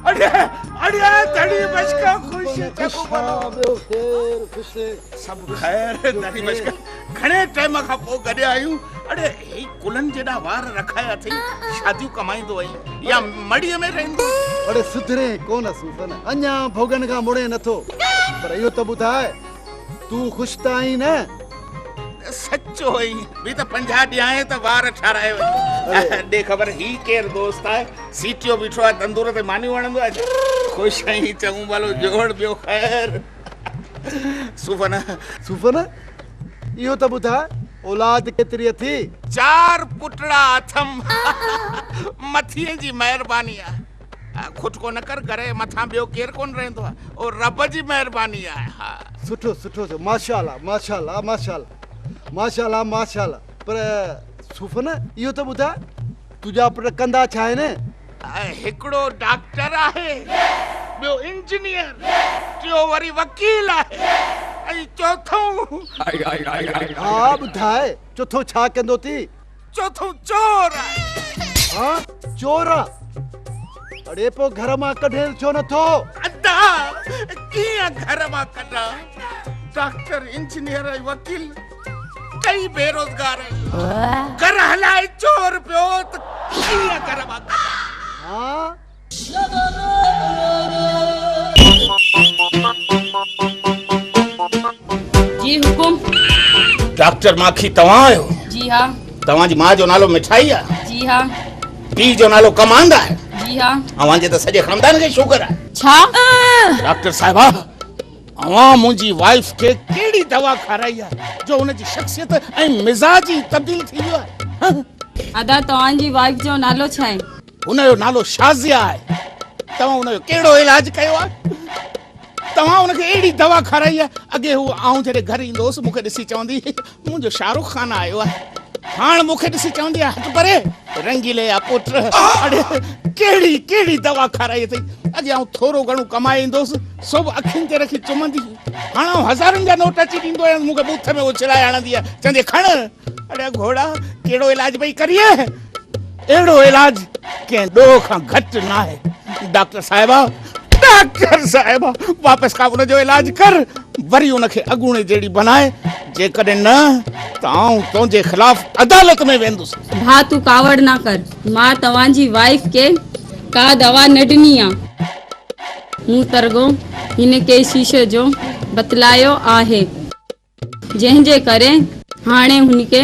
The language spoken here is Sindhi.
اڙي اڙي ڌڻي بشڪا خوش چڱو ڀلو. ٻيو خير خوش. سڀ خير ڌڻي بشڪا گهڻي ٽائيم کان پوء گڏيا آهيون. اڙي هي ڪلهن جيڏا وار رکايا اٿئي شاديون ڪمائيندو آهين يا مڙهيء ۾ رهندو آهين؟ اڙي سڌرين ڪونه صوفن اڃا ڀوڳن کان مڙين نٿو پر اهو ته ٻڌاء تون خوش ته آهين نه؟ سچو آهين ٻي ته 50 ڏيانء ته وار ٺاراهي وڃ. ڏي خبر هي ڪير دوست آهي سيٽيو بيٺو آهي تندور تي مانيون هڻندو آهي ڇا؟ خوش آهين چڱو ڀلو جوڙ ٻيو خير. صوفن. صوفن اهو ته ٻڌاء اولاد ڪيتري اٿي؟ چار پٽڙا اٿم. مٿينء جي مهرباني آهي. کٽڪو نه ڪر گهر جي مٿان ٻيو ڪير ڪونه رهندو آهي اهو رب جي مهرباني آهي ها. سٺو سٺو ٿيو ماشاءالله ماشاءالله ماشاءالله ماشاءالله ماشاءالله پر صوفن اهو ته ٻڌاء تنهنجا پٽ ڪندا ڇا آهن؟ هڪڙو ڊاڪٽر آهي ٻيو انجنيئر ٽيو وري وڪيل آهي ۽ چوٿون. ها ٻڌاء چوٿون ڇا ڪندو ٿي؟ چوٿون چور آهي. ها چور آ؟ اڙي پوء گهر مان ڪڍين ڇو نٿو؟ ادا ڪيئن گهر مان ڪڍان؟ ڊاڪٽر، انجنيئر ۽ وڪيل ٽئي بيروزگار آهن. گهر هلائي چور پيو ته ڪيئن گهر مان ڪڍان؟ ها. جي حڪم. ڊاڪٽر ماکي توهان آهيو؟ جي ها. توهان جي ماء جو نالو مٺائي آهي؟ جي ها. پيء جو نالو ڪماند آهي؟ جي ها. اوهان جي ته سڄي خاندان کي شوگر آهي. ڇا؟ ڊاڪٽر صاحبه اوهان منهنجي وائيف کي ڪهڙي دوا کارائي آهي جو ان جي شخصيت ۽ مزاج ئي تبديل ٿي ويو آهي؟ ادا توهان جي وائيف جو نالو ڇا آهي؟ هن جو نالو شازيه آهي. توهان ان جو ڪهڙو علاج ڪيو آهي؟ توهان ان کي اهڙي دوا کارائي آهي، اڳي هو آئون جڏهن گهر ايندو هوس مون کي ڏسي چوندي هئي منهنجو شاهه رخ خان آيو آهي. هاڻ مون کي ڏسي چوندي آهي هٽ پري رنگيلي جا پٽ. اڙي ڪهڙي ڪهڙي دوا کارائي اٿئي. اڳي آئون ٿورو گهڻو ڪمائي ايندو هوس سو به اکين تي رکي چمندي هئي. هاڻ آئون هزارن جا نوٽ اچي ڏيندو آهيان مون کي ٻوٿ ۾ اڇلائي هڻندي آهي چوندي کڻ. اڙي گهوڙا ڪهڙو علاج پئي ڪرين. اهڙو علاج ڪنهن ڏوهه کان گهٽ ناهي. ڊاڪٽر صاحبه، ڊاڪٽر صاحبه، واپس کان ان جو علاج ڪر، وري ان کي اڳوڻي جهڙي بناء، جيڪڏهن نه ته آئون تنهنجي خلاف عدالت ۾ ويندس. ڀاء تون ڪاوڙ نه ڪر، مان توهان جي وائيف کي ڪا دوا نه ڏني آ. مون ترڳو هن کي شيشي جو بتلايو آهي، جنهن جي ڪري هاڻي هن کي.